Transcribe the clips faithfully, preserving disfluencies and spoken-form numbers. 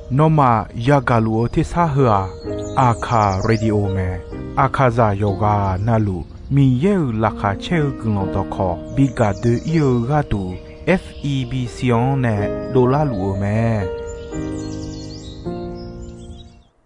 Nawmaf yagaq luf-eu tersar heu-aq, Aqkaq Radio mae. Aqkaqzaq yawqghaq navluf Miqyaer-euq laqkhaq caer-eu guiqlanq dawqkawq bi gaq doe-ir-eu gharduq, F E B C-anr nae dovlar luf-eu mae.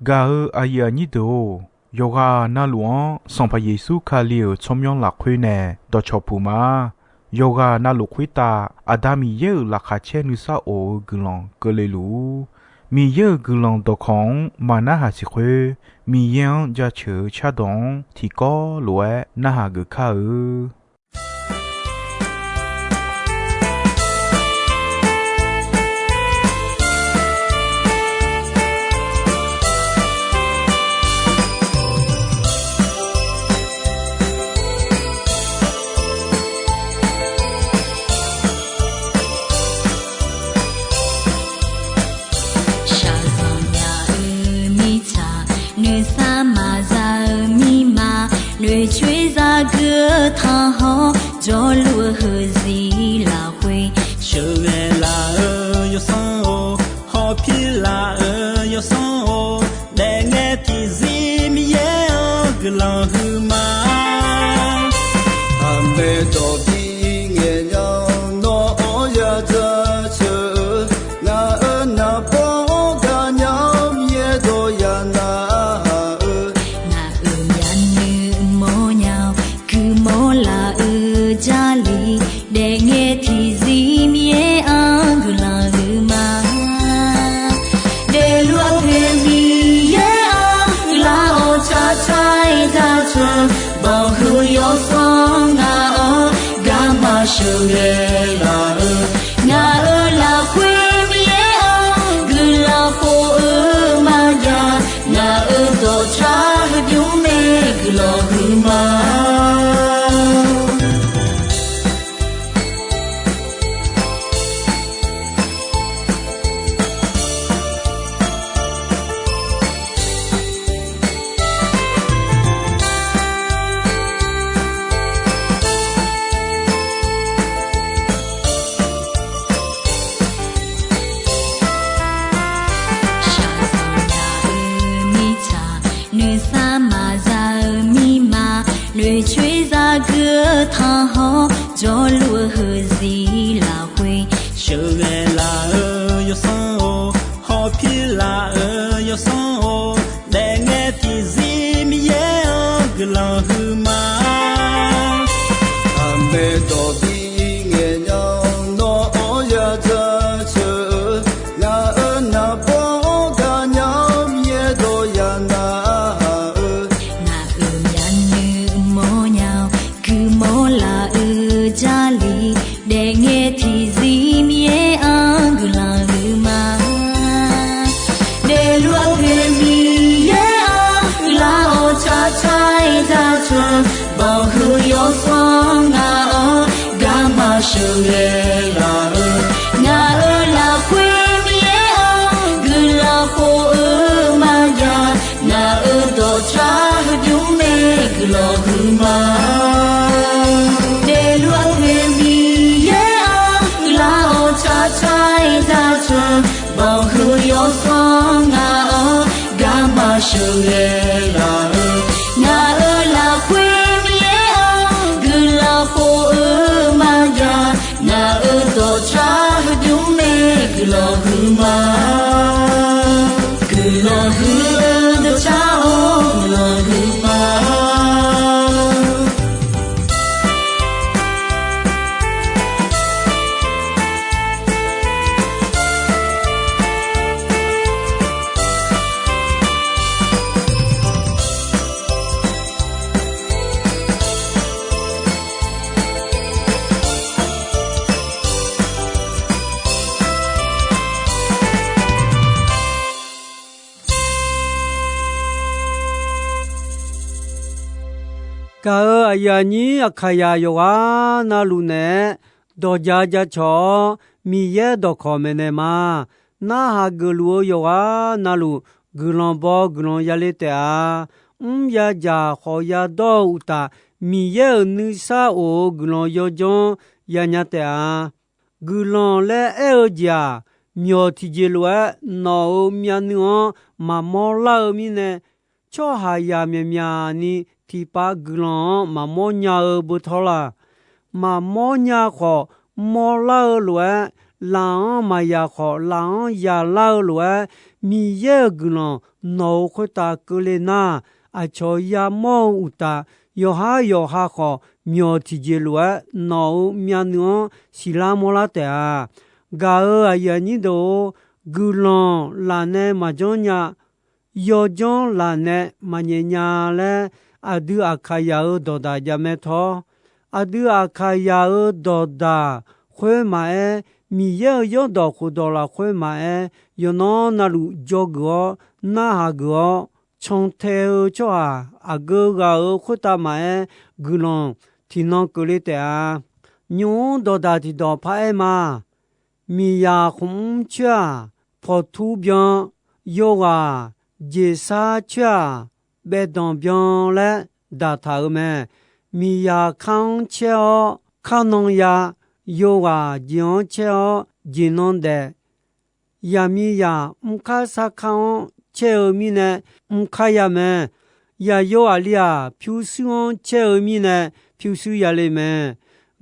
Gaq-eu aqyuif aqnyir deuq-or, yawqghaq navluf-anr Sanqpaq Yeqsur Kali-euq tsawrmyanr lafkhoer nae dawqcawq puq ma. Yawqghaq navluf khoertav Aqda Miqyaer-euq laqkhaq caer nuisar of-eu guiqlanq keuvle luf-ur. Miqyaer-euq guiqlanq dawqkawq-anr maqnarhaq siq khoer, Miqyaer-anr jaceuq-eu cardawq-anr tiqkawv lof-aer narhaq geuf kar-eu. Shaqzanq nya-eu mirtsaq, noeqsar maqza-eu mirma, noeqcoer zagui-eu tanqhawr, jawrluf-eu heuzir lafkhoer, sheuqghae laf-eu yawsanr-or, hawpir laf-eu yawsanr-or, daefngae tiqzir Miqyaer-anr guiqlanq huiqma. Aqmaeq dawq bi ngaeq nya-awr nawr-anr ya jaceuq-eu, ngaq-euq naqbawr-anr gaqnya-awr Miqyaer dawq ya narhaq-eu, ngaq-euq myavnuiv mawrnya-awr guiqmawr laf-eu Jarlif, daefngae tiqzir Miqyaer-anr guiqlanq huiqma. Daefluf-eu poeq Miqyaer-anr guiqlanq-awr tsaqtsaq-aer jaceuq, banqhuiq yawsanr ngaq-anr garma sheuqghae laf-eu, ngaq-euq lafkhoer Miqyaer-anr guiqlanq khof-eu maqjav, ngaq-euq dawqtsaq heubymr mae guiqlanq huiqma. Shaqzanq nya-eu mirtsaq, noeqsar maqza-eu mirma, noeqcoer zagui-eu tanqhawr, jawrluf-eu heuzir lafkhoer, sheuqghae laf-eu yawsanr-or, hawpir laf-eu yawsanr-or, daefngae tiqzir Miqyaer-anr guiqlanq huiqma. Aqmaeq dawq bi ngaeq nya-awr nawr-anr ya jaceuq-eu, ngaq-euq naqbawr-anr gaqnya-awr Miqyaer dawq ya narhaq-eu, ngaq-euq myavnuiv mawrnya-awr guiqmawr laf-eu Jarlif, daefngae tiqzir Miqyaer-anr guiqlanq huiqma. Daefluf-eu poeq Miqyaer-anr guiqlanq-awr tsaqtsaq-aer jaceuq, banqhuiq yawsanr ngaq-anr garma sheuqghae laf-eu, ngaq-euq lafkhoer Miqyaer-anr guiqlanq khof-eu maqjav, ngaq-euq dawqtsaq heubymr mae guiqlanq huiqma. Daefluf-eu poeq Miqyaer-anr guiqlanq-awr tsaqtsaq-aer jaceuq, banqhuiq yawsanr ngaq-anr garma sheuqghae laf-eu, ngaq-euq lafkhoer Miqyaer-anr guiqlanq khof-eu maqjav, ngaq-euq dawqtsaq heubymr mae guiqlanq huiqma. Guiqlanq huiq-eu dawqtsaq-or guiqlanq huiqma. Gaq-euq aqyuif aqnyir Aqkaqzaq yawqghaq navluf naeq-aer dawqja jacawq-awr, Miqyaer dawqkawq maeqnaeq ma. Narhaq geufluf-eu yawqghaq navluf guiqlanq baw guiqlanq yale taef-a. Mr yadzaq khawf yadawr-eu uqtaf, Miqyaer-euq nuisar of-eu guiqlanq yawdzanr yanya taef-a. Guiqlanq laer aer-eu jeq-aq, myawq tiqjeq lof-aer nawq-euq myavnuiv-anr maqmawr lar-eu mirnae, tsawrhaqzaq myaqmyaq ni tiqpav guiqlanq-anr maqmawr nya-eu beu tawr laq. Maqmawr nya khawf, mawrlar-eu lof-aer, laf-anr maqyaq khawf, laf-anr yaqlar-eu lof-aer, Miqyaer-euq guiqlanq nawq-euq khoertav keuvle nar, aqcawq yamawr-eu uqtaf, yawqhar yawqha khawf, myawq tiqjeq lof-aer nawq-euq myavnuiv-anr siqlar mawrlar taef-a. Gaq-euq aqyuif aqnyir deuq-or, guiqlanq laf nae maqjanr nya, yawjanr laf nae maqnyaef nya laer, aqdui Aqkaqyaq-euq dawqdaq jav mae tawr. Aqdui Aqkaqyaq-euq dawqdaq khoer maqaer, Miqyaer-euq yawrdawq khofdawq lafkhoer maqaer, yawqnan navluf dzawgeuf-awr, narhaq geuf-awr, cantae-eu tsawrhaq aqgeu ghaq-euq khoertav maqaer, guiqlanq tiqnan keuvle taef-a. Nymq-mr dawqdaq tiqdawq paraer ma. Miqyaq khmq-mr coer-aq, pawqtur byan, yawghaq jeqsar coer-aq, baevdanq byan laer daqtaq-euq mae. Miqyaq kar-anr caer-awr karnan ya, yawghaq jeq-anr caer-awr jeqnan daef. Yaqmiqzaq mrkar sarkar-anr caer-eu mirnae mrkar ya mae. Yaqyo aqli-aq, pyurshuir-anr caer-eu mirnae pyurshuir ya le mae.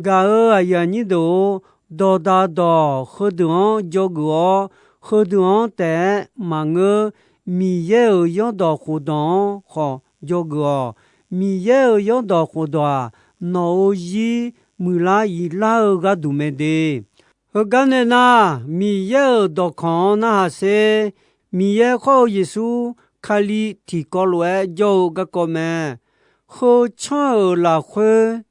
Gaq-euq aqyuif aqnyir deuq-or, dawqdaq dawq heudeuq-anr dzawgeuf-awr, heudeuq-anr taef-aer maqngeur. Miqyaer-euq yawrdawq khofdawq-anr khawf dzawgeuf-awq. Miqyaer-euq yawrdawq khofdawq-aq, nawq-euq zir muiqlar iqlar-eu gharduq mae de. Heugar nae nar, Miqyaer-euq dawqkawq-anr narhaq sher. Miqyaer khawr-eu Yeqsur Kali tiqkawv lof-aer jawr-eu garkawv mae. Heu tsanr-euq lafkhoer,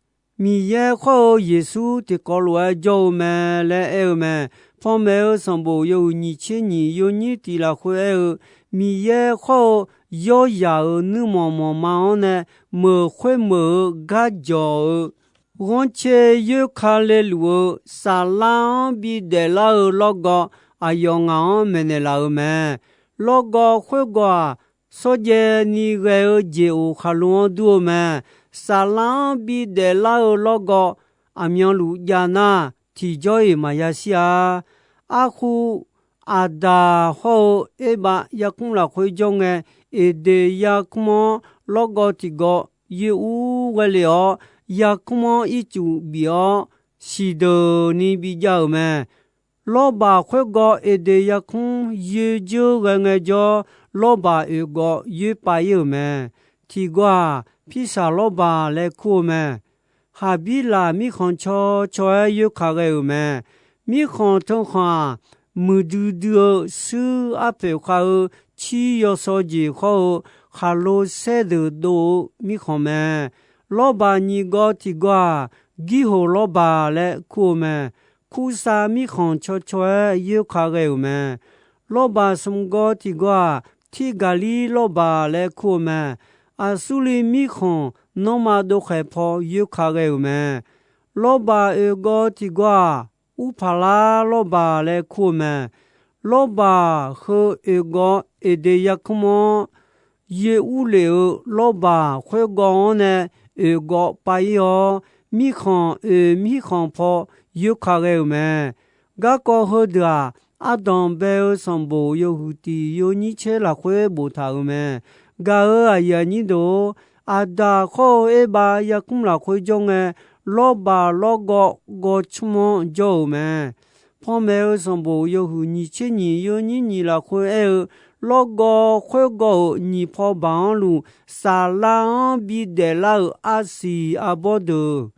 Miqyaer khawr-eu Yeqsur tiqkawv lof-aer jawr-eu mae laer aer-eu mae. Panmaeq-eu sanqbof yawhuiq nyiq tser nyiq yawnyir tiq lafkhoer aer-eu, Miqyaer khawr-eu yawryaq-euq nuirmanq manqma-anr nae meuq khoermeuq-eu gar jawq-eu ghanrcae yoerka le luf-eu saflar-anr bidaef lar-eu lawrgawv aqyawf ngaq-anr maeqnaeq laf-euq mae. Lawrgawv khoergawv-aq, shawrjaev ni ghae-eu jeq-oq khaqlo-anr dur-eu mae. Saflar-anr bidaef lar-eu lawrgawv aqmyanluf jav nar, tiqjawr-iq maqya shir-a. Arkhu, Aqdaq hawr-eu Erbav yarkmr lafkhoer jawr ngae, Eqdeq yarkmr-anr lawrgawv tiqgawv yoer ur ghae lef-awr, yarkmr-anr ircuf bif-awr, siqdeuq ni bijav-euq mae. Lawrbaq khoergawv Eqdeq yarkmr yoer dzeur ghae ngaejawr, lawrbaq oeq gawv yoer pav ir-euq mae. Tiqgawv-aq, Pirsaq lawrbaq laer kur-eu mae. Haqbirlaq mirkhanq caw caw-aer yoerka ghae-euq mae. Mirkhanq teukhanq-aq, muiqdui dui-eu shuir arpoeq khav-eu cir yawsaw jeq khawr-eu khaqlo saer deuq dov-eu mirkhanq mae. Lawrbaq nyiq gawv tiqgawv-aq, Girhoq lawrbaq laer kur-eu mae. Kursav mirkhanq caw caw-aer yoerka ghae-euq mae. Lawrbaq smq gawv tiqgawv-aq, Tirgaqlir lawrbaq laer kur-eu mae. Aqsurliv mirkhanq nanrma dovkhaeq paw yoerka ghae-euq mae. Lawrbaq oeq gawv tiqgawv-aq, Urpaqlar lawrbaq laer kur-eu mae. Lawrbaq heu oeq gawv Eqdeq yarkmr-anr yoer urlef-eu lawrbaq khoergawv-anr nae oeq gawv pav ir-awr, mirkhanq oeq mirkhanq paw yoerka ghae-euq mae. Garkawv heudeuq-aq, ardanq bae-eu sanqbof yawhuiq tiq yawnyir caer lafkhoer boftaq-euq mae. Gaq-euq aqyuif aqnyir deuq-or, Aqdaq khawr-eu Erbav yarkmr lafkhoer jawr ngae, lawrbaq lawrgawv gawv cmr-anr jawr-euq mae. Panmaeq-eu sanqbof yawhuiq nyiq tser nyiq yawnyir nyiq lafkhoer aer-eu, lawrgawv khoergawv-euq nyiq paw baq-anr luf, saflar-anr bidaef lar-euq arsiq arbawr deuq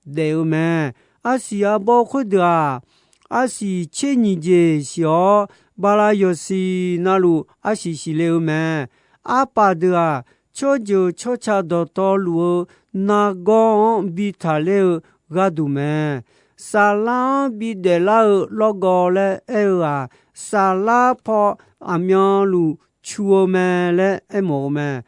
daef-eu mae. Arsiq arbawr khoerdeuq-aq, arsiq tser nyiq jeq siq-awr, bala yawqsiq navluf arsiq siqle-eu mae. Arpaf deuq-aq, tsawrjeuq tsawrca dawqtawvluf-eu nargawr-anr bi taqler-eu gharduq mae. Saflar-anr bidaef lar-eu lawrgawv laer aer-eu-aq, saflar paw aqmyanluf cu-eu mae laer aermawf-eu mae.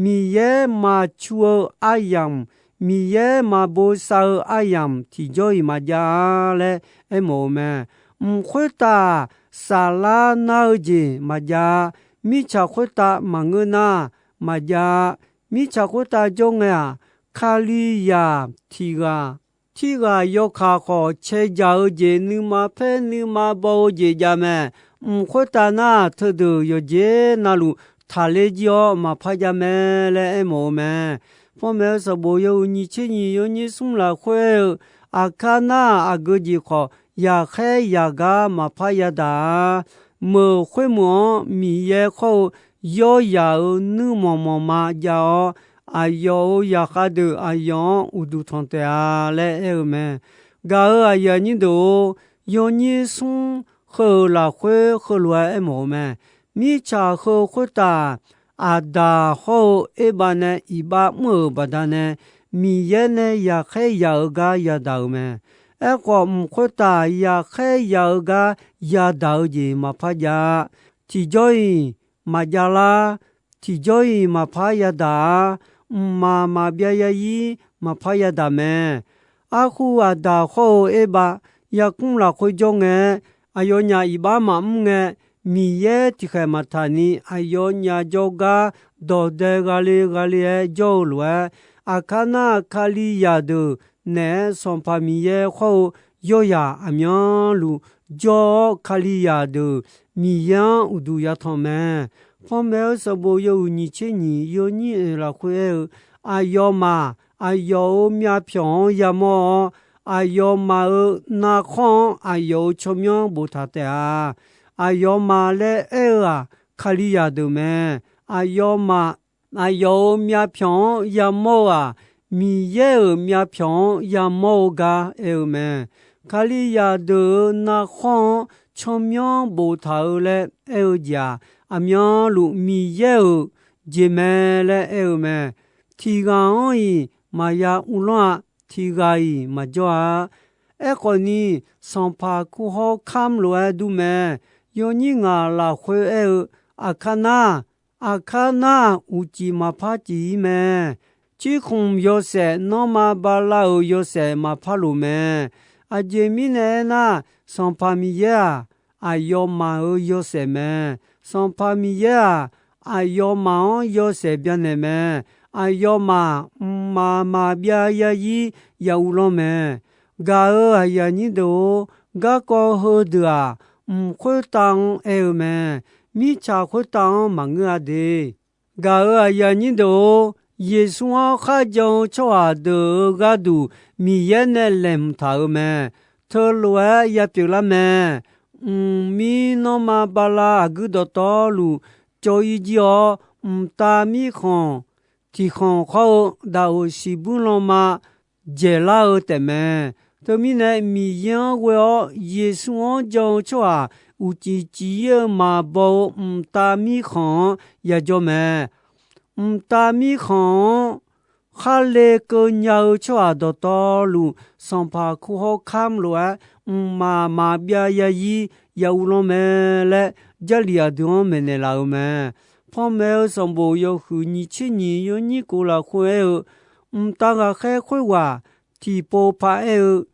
Miqyaer maqcu-eu aryamq, Miqyaer maqbosav-eu aryamq tiqjawr-iq maqjav-a laer aermawf-eu mae. Mq khoertav saflar nar-eu jeq maqjav-a. Mirtsaq khoertav maqngeur nar maqjav-a. Mirtsaq khoertav jawr ngae-aq, Kalizaq tiq ghaq Tirghaq yawkaq khawf, cae jaq-eu jeq nuima paer nuima baw-eu jeq jav mae. Mq khoertav nar, teudeuq yawqjeq navluf taqler jir-awr maqpar jav mae laer aermawf-eu mae. Panmaeq-eu sanqbof yawhuiq nyiq tser nyiq yawnyir smr lafkhoer aer-eu, aqkar nar aqgeu jeq khawf, yaqkhaer yaqgar maqpar yadaq-a. Meuq khoermeuq-anr Miqyaer khawr-eu yawryaq-euq nuirmanq manqma jav-awr, aqyawf-euq zaqkhav deuq aqyawf-anr uqduq tanq taef-a laer aer-eu mae. Gaq-euq aqyuif aqnyir deuq-or, yawnyir smr heu-euq lafkhoer heulof-aer aermawf-eu mae. Mirtsaq heu khoertav Aqdaq hawr-eu Erbav nae iqbax mr-euq baqdanae, Miqyaer nae yaqkhaer yaq-eu gar yadaq-euq mae. Aerkhawf, mq khoertav yaqkhaer yaq-eu gar yadaq-eu jeq maqpar jav-a. Tiqjawr-iq maqjav lar. Tiqjawr-iq maqpar yadaq-a. Mqmaq maqbyav yarzir maqpar yadaq mae. Arhu Aqdaq hawr-eu Erbav yarkmr lafkhoer jawr ngae-aer, aqyawfnyaf iqbax maqmr ngae, Miqyaer tiqkhaeq maqtaq ni aqyawfnyaf jawrgar dawqdae ghale ghale-aer jawr-eu lof-aer, aqkar nar Kalizaq deuq naeq-aer Sanqpaq Miqyaer khawr-eu yawryaq aqmyanluf jawr-awr, Kalizaq deuq Miqyaer-anr uqduq yatanq mae. Panmaeq-eu sanqbof yawhuiq nyiq tser nyiq yawnyir oeq lafkhoer aer-eu, aqyawfmaf aqyawf-euq myavpyawq-anr yamawr-awr, aqyawfmaf-euq narkhanr-anr aqyawf-euq tsawrmyanr boftaq taef-a. Aqyawfmaf laer aer-eu-aq, Kalizaq deuq mae. Aqyawfmaf aqyawf-euq myavpyawq-anr yamawr-eu-aq, Miqyaer-euq myavpyawq-anr yamawr-eu gar aer-eu mae. Kalizaq deuq-euq narkhanr-anr tsawrmyanr boftaq-eu laer aer-eu jeq-aq, aqmyanluf Miqyaer-euq jeq mae laer aer-eu mae. Tiq ghaq-anr-iq maqya uvlanr-a. Tiq ghaq-iq maqjawr-a. Aerkhawf ni, sanqpaq kur hawr kamr lof-aer dur mae. Yawnyir ngaq lafkhoer aer-eu, aqkar nar, aqkar nar uqcif maqpar cif-ir mae. Cirkhmq yawshaef nanrma bala-euq yawshaef maqpar loq mae. Aqjeq mirnae aernar, Sanqpaq Miqyaer-aq, aqyawfmaf-euq yawshaef mae. Sanqpaq Miqyaer-aq, aqyawfmaf-anr yawshaef byanaeq mae. Aqyawfmaf mqmaq maqbyav yarzir ya uvlanr mae. Gaq-euq aqyuif aqnyir deuq-or, garkawv heudeuq-aq, mq khoertav-anr aer-eu mae. Mirtsaq khoertav-anr maqngeur-a de. Gaq-euq aqyuif aqnyir deuq-or, Yeqsur-anr kharjan-eu tsawrhaq deuq-euq gharduq Miqyaer nae laeqhmq taq-euq mae. Teulof-aer yapyeuf lar mae. Mqmir nanrma bala aqguir dawqtawvluf cawv-ir jir-awr, mqtav mirkhanq tiqkhanq khawr-eu daqoq siqbuir lanma dzaeqlar-eu taef mae. Teumirnae, Miqyaer-anr ghoe-awr Yeqsur-anr jan-eu tsawrhaq uqcif cif-ir-eu maqbaw-eu mqtav mirkhanq-anr yajawr mae. Mqtav mirkhanq-anr khar le keuv nya-eu tsawrhaq dawqtawvluf, sanqpaq kur hawr kamr lof-aer, mqmaq maqbyav yarzir ya uvlanr mae laer, Jarlif aqdui-anr maeqnaeq laf-euq mae. Panmaeq-eu sanqbof yawhuiq nyiq tser nyiq yawnyir kov lafkhoer aer-eu, mqtav ghaqkhaer khoerghaq tiqpov paq aer-eu,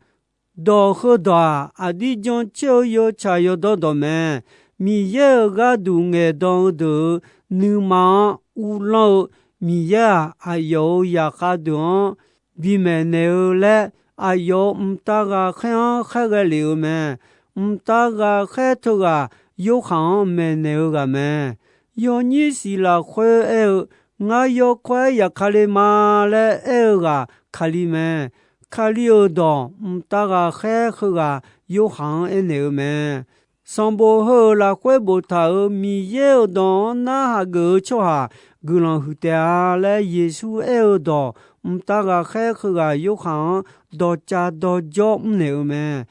dawq heudawq-aq, aqdir jancaer-eu yawtsaq yawdawr dawq mae. Miqyaer-euq gharduq ngaeqdan-eu deuq-euq nuima-anr uvlanr-eu Miqyaer-aq, aqyawf-euq zaqkhav deuq-anr bimaeq naeq-eu laer, aqyawf-euq mqtav ghaqkhaer-anr khaerghae lef-euq mae. Mqtav ghaqkhaer teughaq Yorhaq-anr maeqnaeq-eu ghaq mae. Yawnyir siq lafkhoer aer-eu, ngar yawkawr-aer yaqkale ma laer aer-eu ghaq Kali mae. Kali-euq dawq mqtav ghaqkhaer heughaq Yorhaq-anr aernaeq-eu mae. Sanqbof heu-euq lafkhoer boftaq-euq Miqyaer-euq dawq-anr narhaq geuf-eu tsawrhaq guiqlanq huiq taef-a laer Yeqsur aer-eu dawq, mqtav ghaqkhaer heughaq Yorhaq-anr dawqcav dawqjawr mrnaeq-eu mae.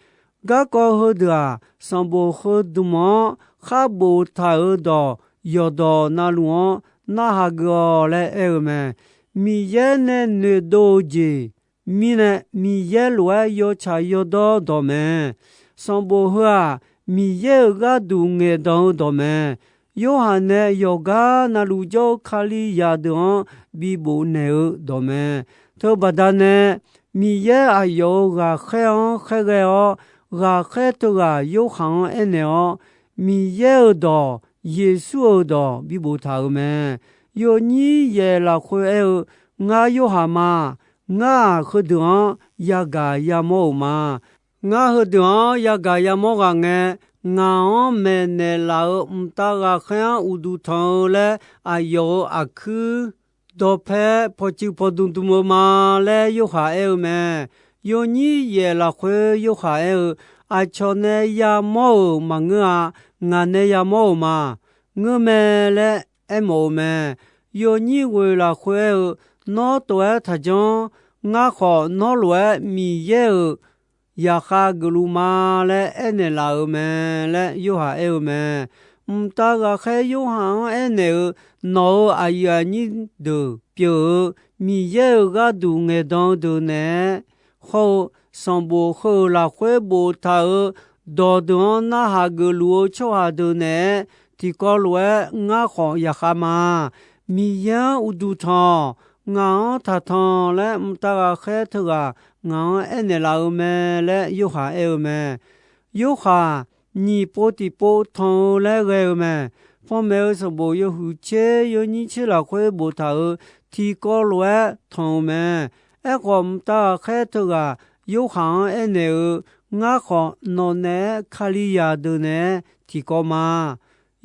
Garkawv heudeuq-aq, sanqbof heu dmq-anr khar boftaq-euq dawq yawqdawq navluf-anr narhaq geuf-awq laer aer-eu mae. Miqyaer nae noeqdov-eu jeq mirnae, Miqyaer lof-aer yawtsaq yawdawr dawq mae. Sanqbof heu-aq, Miqyaer-euq gharduq ngaeqdan-eu dawq mae. Yorhaq nae yawqgar navluf jawr-eu Kalizaq deuq-anr bibof naeq-eu dawq mae. Teubaqda nae, Miqyaer aqyawf-euq ghaqkhaer-anr khaerghae-awr, ghaqkhaer teughaq Yorhaq-anr aernaeq-awr, Miqyaer-euq dawq, Yeqsur-euq dawq bibof taq-euq mae. Yawnyir yaeq lafkhoer aer-eu, ngar Yorhaq ma. Ngar-aq, heudeuq-anr yagaq yamawr-euq ma. Ngar heudeuq-anr yagaq yamawr ghaq ngae, ngaq-anr maeqnaeq laf-euq mqtav ghaqkhaer-anr uqduq tanq-eu laer aqyawf-euq aqkuir dawqpae pawqtsuif pawqdmq dmq-eu ma laer Yorhaq aer-eu mae. Yawnyir yaef lafkhoer Yorhaq aer-eu, Aqcawq nae yamawr-euq maqngeur-a. Ngaq nae yamawr-euq ma. Ngeur mae laer aermawf-eu mae. Yawnyir ghoeq lafkhoer aer-eu, Nawr tov-aer taqjanr. Ngar khawf nawr lof-aer Miqyaer-euq zaqkhav geufluf ma laer aernaeq laf-euq mae laer Yorhaq aer-eu mae. Mqtav ghaqkhaer Yorhaq-anr aernaeq-eu, Nawq-euq aqyuif aqnyir deuq pyeuf-eu Miqyaer-euq gharduq ngaeqdan-eu deuq naeq-aer hawr-eu, sanqbof heu-euq lafkhoer boftaq-euq dawqdeuq-anr narhaq geufluf-eu tsawrhaq deuq naeq-aer tiqkawv lof-aer ngar khawf zaqkhav ma. Miqyaer-anr uqduq tanq-awq. Ngaq-anr taqtanq laer mqtav ghaqkhaer teughaq ngaq-anr aernaeq laf-eu mae laer Yorhaq aer-eu mae. Yorhaq nyiq pov tiqpov tanq-eu laer ghae-eu mae. Panmaeq-eu sanqbof yawhuiq tser yawnyir tser lafkhoer boftaq-euq tiqkawv lof-aer tanq-eu mae. Aerkhawf, mqtav ghaqkhaer teughaq Yorhaq-anr aernaeq-eu, Ngar khawf nawq naeq-aer Kalizaq deuq naeq-aer tiqkawv ma.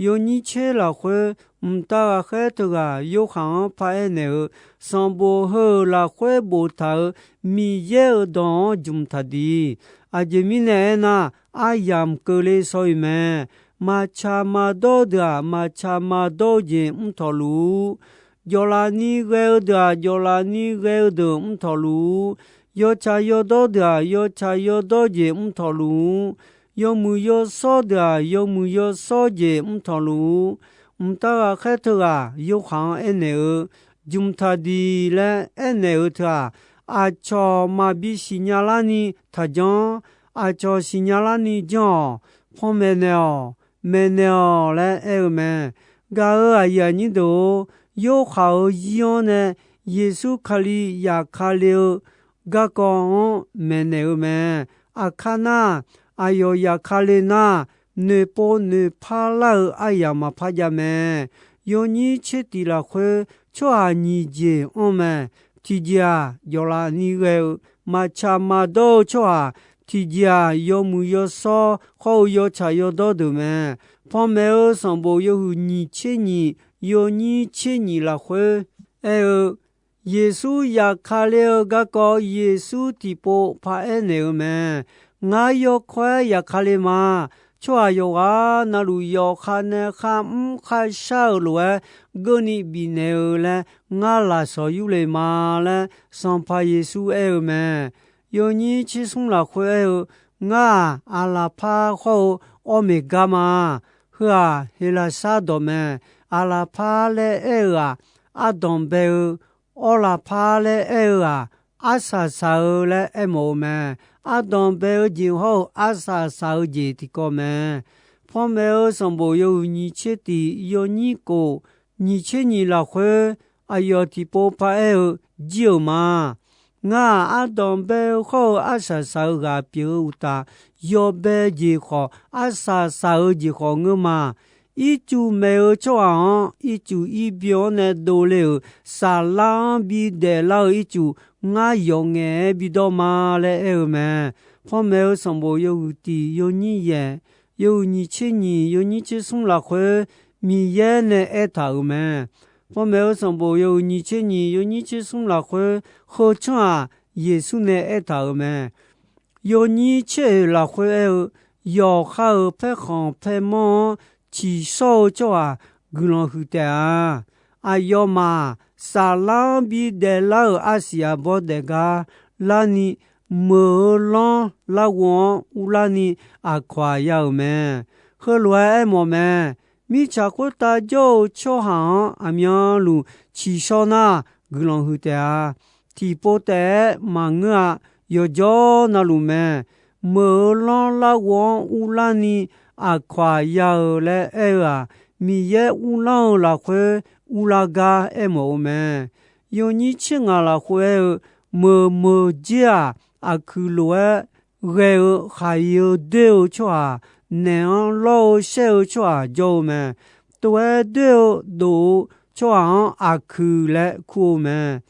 Yawnyir tser lafkhoer mqtav ghaqkhaer teughaq Yorhaq-anr paraer naeq-eu, sanqbof heu-euq lafkhoer boftaq-euq Miqyaer-euq dawq-anr jmq taq diq. Aqjeq mirnae aernar, aryamq keuvle shaw-iq mae. Maqtsaq maqdawr-eu deuq-aq, maqtsaq maqdawr-eu jeq mr tawqluf-ur. Jawqlaf ni ghae-eu deuq-aq, jawqlaf ni ghae-eu deuq mr tawqluf-ur. Yawtsaq yawdawr deuq-aq, yawtsaq yawdawr jeq mr tawqluf-ur. Yawmuiq yawshawr deuq-aq, yawmuiq yawshawr jeq mr tawqluf-ur. Mqtav ghaqkhaer teughaq Yorhaq-anr aernaeq-eu, Jmq taq diq laer aernaeq-eu teu-aq, aqcawq maqbi siqnya larni taqjanr. Aqcawq siqnya larni janr-awq. Panmaeq naeq-awq. Maeqnaeq-awq laer aer-eu mae. Gaq-euq aqyuif aqnyir deuq-or, Yorhaq-euq zir-anr nae Yeqsur Kali zafkale-eu garkawv-anr maeqnaeq-eu mae. Aqkar nar, aqyawf zafkale nar, noeqpov noeqpar lar-eu aryamq maqpar jav mae. Yawnyir tser tiq lafkhoer tsawrhaq nyiq jeq anr mae. Tiqjeq-aq, jawqlaf ni ghae-eu maqtsaq maqdawr-eu tsawrhaq, tiqjeq-aq, yawmuiq yawshawr hawr-eu yawtsaq yawdawr deuq mae. Panmaeq-eu sanqbof yawhuiq nyiq tser nyiq yawnyir tser nyiq lafkhoer aer-eu, Yeqsur zafkale-eu garkawv Yeqsur tiqpov paraer naeq-eu mae. Ngar yawkawr-aer zafkale ma. Tsawrhaq yawqghaq navluf yawqha nae kharmr kharshar-euq lof-aer geurni bifnaeq-eu laer ngar lafsawq yurle ma laer, Sanqpaq Yeqsur aer-eu mae. Yawnyir tser smr lafkhoer aer-eu, Ngar-aq, aqlaqpar hawr-eu awrmeq gar ma. Heu-aq, Heqlaqsar dawq mae. Aqlaqpar laer aer-eu-aq, ardanq bae-eu, awrlaqpar laer aer-eu-aq, arsaq saq-eu laer aermawf-eu mae. Ardanq bae-eu jeq hawr-eu arsaq saq-eu jeq tiqkawv mae. Panmaeq-eu sanqbof yawhuiq nyiq tser tiq yawnyir kof nyiq tser nyiq lafkhoer aqyawf tiqpov paraer-eu jir-euq ma. Ngar-aq, ardanq bae-eu hawr-eu arsaq saq-eu ghaq pyeuf-eu uqtaf, yawbae jeq khawf, arsaq saq-eu jeq khawf ngeur ma. Ircuf maeq-eu tsawrhaq-anr ircuf irbyan-anr nae dovle-euq saflar-anr bidaef lar-eu ircuf, ngar yawf ngaef-aer bidawr ma laer aer-eu mae. Panmaeq-eu sanqbof yawhuiq tiq yawnyir yaeq, yawhuiq nyiq tser nyiq yawnyir tser smr lafkhoer Miqyaer nae aertaq-euq mae. Panmaeq-eu sanqbof yawhuiq nyiq tser nyiq yawnyir tser smr lafkhoer heu tsanr-aq, Yeqsur nae aertaq-euq mae. Yawnyir tser oeq lafkhoer aer-eu, yawqha-euq paerkhanq paermanr-anr tsiqshawr-eu tsawrhaq guiqlanq huiq taef-a. Aqyawfmaf-aq, saflar-anr bidaef lar-euq arsiq arbawr daef gar larni, meuq-eu lanr larghov-anr urlarni aqkawq-aq ya-euq mae. Heulof-aer aermawf mae. Mirtsaq khoertav jawr-eu tsawrhaq-anr aqmyanluf tsiqshawr nar, guiqlanq huiq taef-a. Tiqpov taef-aer maqngeur-a. Yawqjawr navluf mae. Meuq-eu lanr larghov-anr urlarni aqkawq-aq ya-eu laer aer-eu-aq, Miqyaer uvlanr-eu lafkhoer urlar gar aermawf-eu mae. Yawnyir tser ngaq lafkhoer aer-eu, meuq meuq dzer-aq, aqkuiq lof-aer ghae-eu khaq-iq-eu doer-eu tsawrhaq, naeq-anr lawr-eu shaer-eu tsawrhaq jawr-eu mae. Tov-aer doer-eu dof-eu tsawrhaq-anr aqkuiq laer kur-eu mae.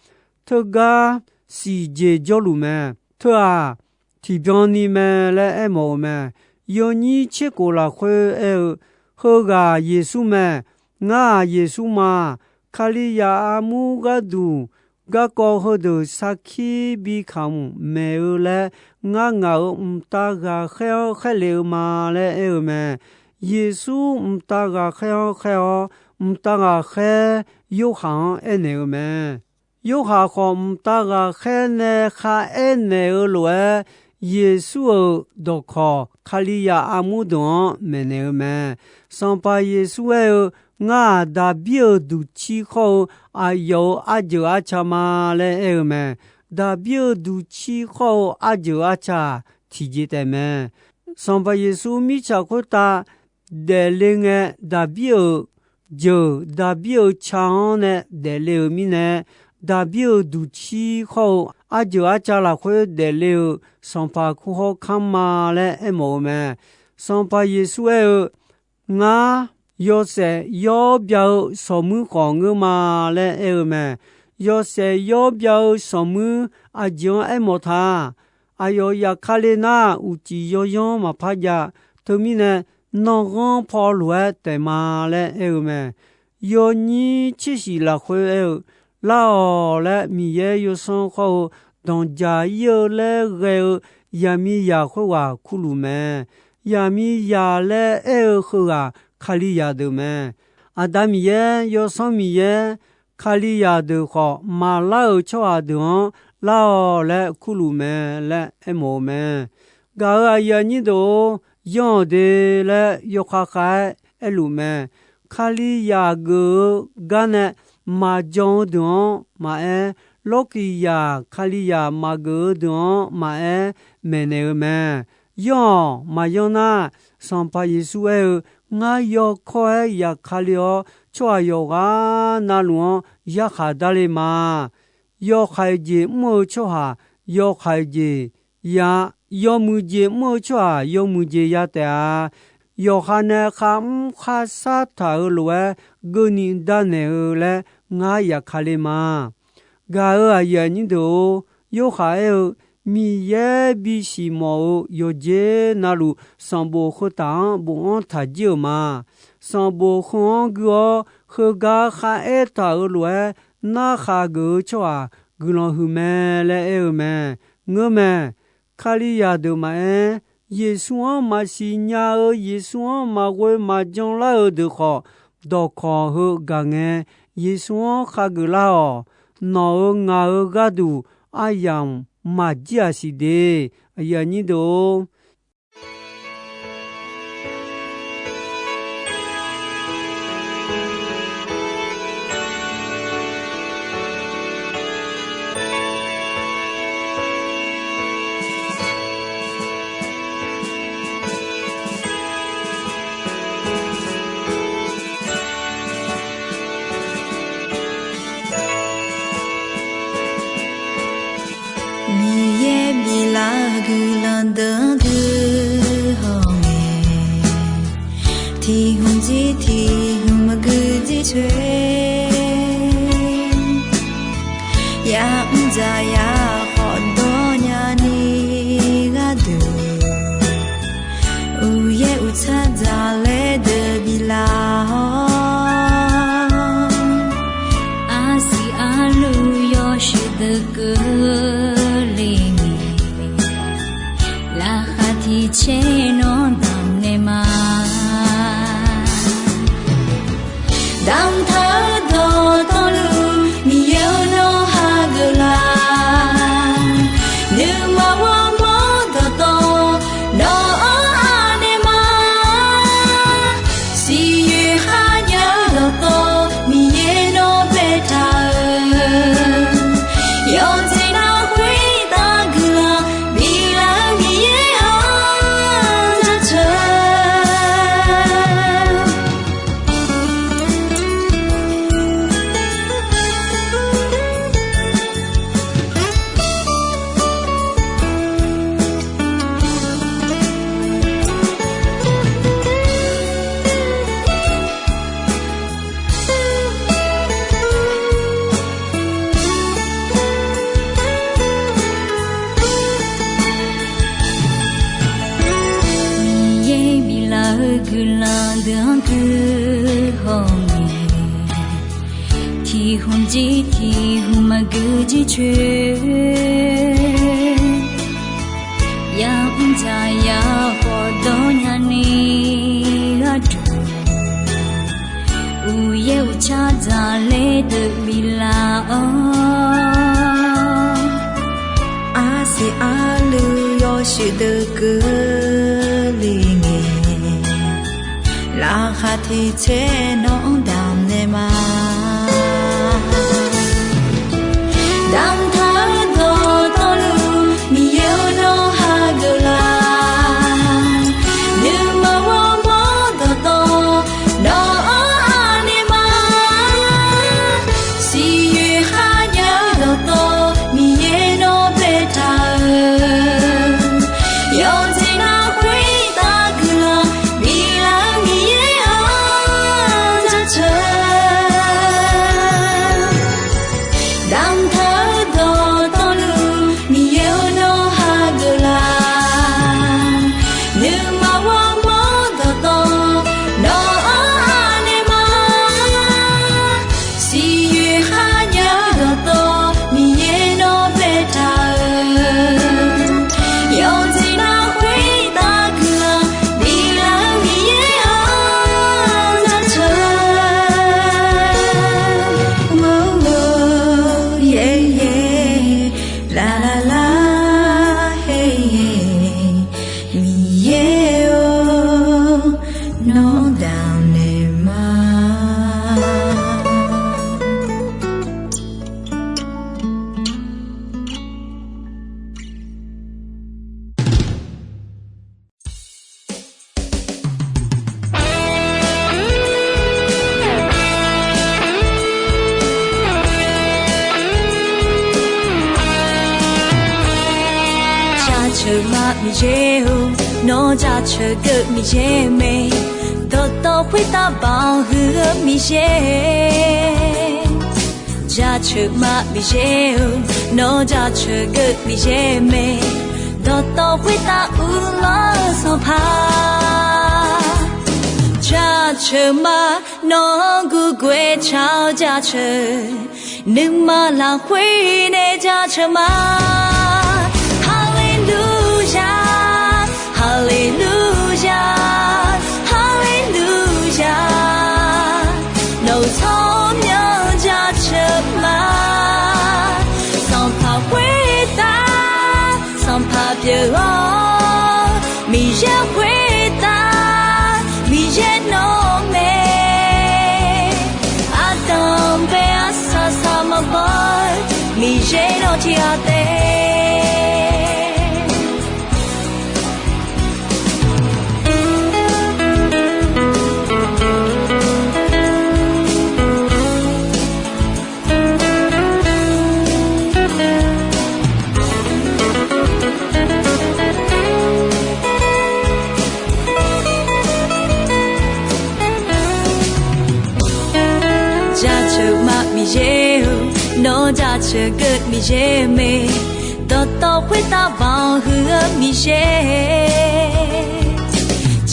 Teugar siqjeq jawrluf mae. Teu-aq, tiqbyan ni mae laer aermawf-euq mae. Yawnyir tserkhof lafkhoer aer-eu, Heughaq Yeqsur mae. Ngar-aq Yeqsur ma. Kalizaq armur gharduq garkawv heudeuq sarkir bi kamq maeq-eu laer, ngar ngaq-euq mqtav ghaqkhaer-anr khaerlef-eu ma laer aer-eu mae. Yeqsur mqtav ghaqkhaer-anr khaer-awr, mqtav ghaqkhaer Yorhaq-anr aernaeq-eu mae. Yorhaq khawf, mqtav ghaqkhaer nae kharaer naeq-eu lof-aer, Yeqsur-euq dawqkawq Kalizaq armur deuq-anr maeqnaeq-eu mae. Sanqpaq Yeqsur aer-eu, Ngar-aq, Daqbir-euq duqcir khawr-eu aqyawf-euq arjeuq arca ma laer aer-eu mae. Daqbir-euq duqcir khawr-eu arjeuq arca-aq, tiqjeq taef mae. Sanqpaq Yeqsur mirtsaq khoertav daefle ngae, Daqbir-euq jeuq, Daqbir-euq ca-anr nae daefle-euq mirnae, Daqbir-euq duqcir khawr-eu arjeuq arca lafkhoer daefle-euq sanqpaq kur hawr kanr ma laer aermawf-eu mae. Sanqpaq Yeqsur aer-eu, Ngar, yawshaef yawr bya-eu sanqmuir khawf ngeur ma laer aer-eu mae. Yawshaef yawr bya-eu sanqmuir aqjeq-anr aermawf ta. Aqyawf zafkale nar, uqcif yawyanr maqpar jav. Teumirnae, nanrghanr paw lof-aer taef ma laer aer-eu mae. Yawnyir tsershif lafkhoer aer-eu, Lar-awq laer Miqyaer yawsanr khawr-eu danqjaq ir-eu laer ghae-eu zaqmiqzaq khoerghaq kurluf mae. Zaqmiqzaq laer aer-eu heughaq Kalizaq deuq mae. Aqda Miqyaer, yawsanr Miqyaer, Kalizaq deuq khawf, maqlar-euq tsawrhaq deuq-anr lar-awq laer kurluf mae laer aermawf-eu mae. Gaq-euq aqyuif aqnyir deuq-or, yanr-awq de laer yawkhav khav-aer aerluf mae. Kalizaq geuf-eu gar nae maqjan-eu deuq-anr maqaer, lawrkiqzaq Kalizaq maqgeuf-eu deuq-anr maqaer maeqnaeq-eu mae. Yanr-awq. Maqyanr nar, Sanqpaq Yeqsur aer-eu, Ngar yawkawr-aer zafkale-awr, tsawrhaq yawqghaq navluf-anr yarkhaq darle ma. Yawkhaeq jeq mr-eu tsawrhaq yawkhaeq jeq ya, yawmuiq jeq mr-eu tsawrhaq yawmuiq jeq ya taef-a. Yawqha nae kharmr kharshar taq-euq lof-aer geuvni darnaeq-eu laer ngar zafkale ma. Gaq-euq aqyuif aqnyir deuq-or, Yorhaq aer-eu, Miqyaer bisiq mawf-eu yawqjeq navluf sanqbof heu taf-anr bofanr taq jir-euq ma. Sanqbof heu-anr gui-awr, heugar kharaer taq-euq lof-aer narkhaq geuf-eu tsawrhaq guiqlanq huiq mae laer aer-eu mae. Ngeurmae. Kalizaq deuq maqaer, Yeqsur-anr maqsiq nya-eu, Yeqsur-anr maqghoe maqjan lar-eu deuq khawf, dawqkawq heu gaq ngae, Yeqsur-anr khageuf lar-awq. Nawq-euq ngaq-euq gharduq aryamq maqjir-aq siq de. Aqyuif aqnyir deuq-or, Miqyaer biflar-eu guiqlanq deuq-anr gui hawngae, tiq hmq jir tiq hmq maqgui jir coer, ya'mr dzaq ya khawf dawrnya ni gharduq, uqyaer uqtsar dzaq laer deuq biflar-awr, arsiq arluv yawshuif deuq keuvle ngae, laqkhaq tiq caer nawr damq naeq ma. Damqtaq-eu dawqtawvluf Miqyaer-or, nawr hageuf lar. deuq-anr gui hawngae, tiq hmq jir tiq hmq maqgui jircoer, yamr dzaq yar khawf dawrnya ni gharduq, uqyaer uqcar dzaqler deuq biflaf-awr, arsiq arluiv yawshuif deuq keuvle ngae, laqkhaq tiq tser nawq-anr damq naeq ma. Damq taq-eu dawqtawvluf Miqyaer-or, nawr hageuf laf. Nuima ghawrmawr dawqtawv nawq-anr anaeq ma. Siqyoeq kharjav-eu dawqtawv Miqyaer nawr baetaq-euq, yawqjeq nar khoertav guiqlanq biflaf-eu Miqyaer-anr jaceuq. Damq taq-eu dawqtawvluf Miqyaer-or, nawr hageuf laf. Nuima ghawrmawr dawqtawv nawq-anr anaeq ma. Siqyoeq kharjav-eu dawqtawv Miqyaer nawr baetaq-euq, yawqjeq nar khoertav guiqlanq biflaf-eu Miqyaer-anr jaceuq. Ur, ur, yaer, yaer, lar, lar, lar, her, her, Miqyaer-or, nawr damq naeq ma. Jaceuq ma Miqyaer-or, nawr jaceuq geuv Miqyaer mae. Dawqtawv khoertav baoq huiq-eu Miqyaer. Jaceuq ma Miqyaer-or, nawr jaceuq geuv Miqyaer mae. Dawqtawv khoertav uvlanr-eu Sanqpaq, jaceuq ma. Nawq-anr gurguv-aer tsaq-awr jaceuq, nuima lafkhoer nae jaceuq ma. Haleluya, haleluya, haleluya. Nawq-euq tsawrmyanr jaceuq ma. Sanqpaq khoertav, Sanqpaq pyeuf-awr, Miqyaer khoertav, Miqyaer nawr mae. Ardanq bae arsaq saq maqbaw-eu, Miqyaer nawr tiqghaq taef. Jaceuq ma Miqyaer-or, nawr jaceuq geuv Miqyaer mae. Dawqtawv khoertav baoq huiq-eu Miqyaer.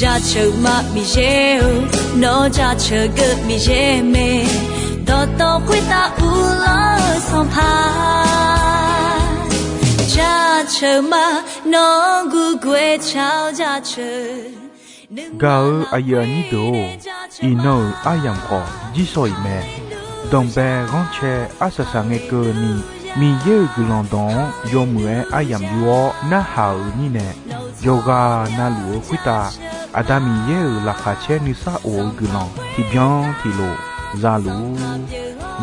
Jaceuq ma Miqyaer-or, nawr jaceuq geuv Miqyaer mae. Dawqtawv khoertav uvlanr-eu Sanqpaq, jaceuq ma. Nawq-anr gurguv-aer tsaq-awr jaceuq. Gaq-eu aqyuif aqnyir deuq-or, iqnan-euq aryamq khawf jirsawq iq mae. Danqbae ghanrcae arsaq saq ngae keuvni, Miqyaer-euq guiqlanq dawq-anr yawmuiq-aer aryamq yur-awr narhaq-euq mirnae, yawqghaq navluf-eu khoertav Aqda Miqyaer-euq laqkhaq caer nuisar of-eu guiqlanq tiqbyan tiqlof za luf-ur.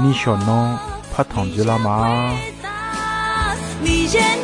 Nishawq nanr partanq dzeurlar ma. Miqyaer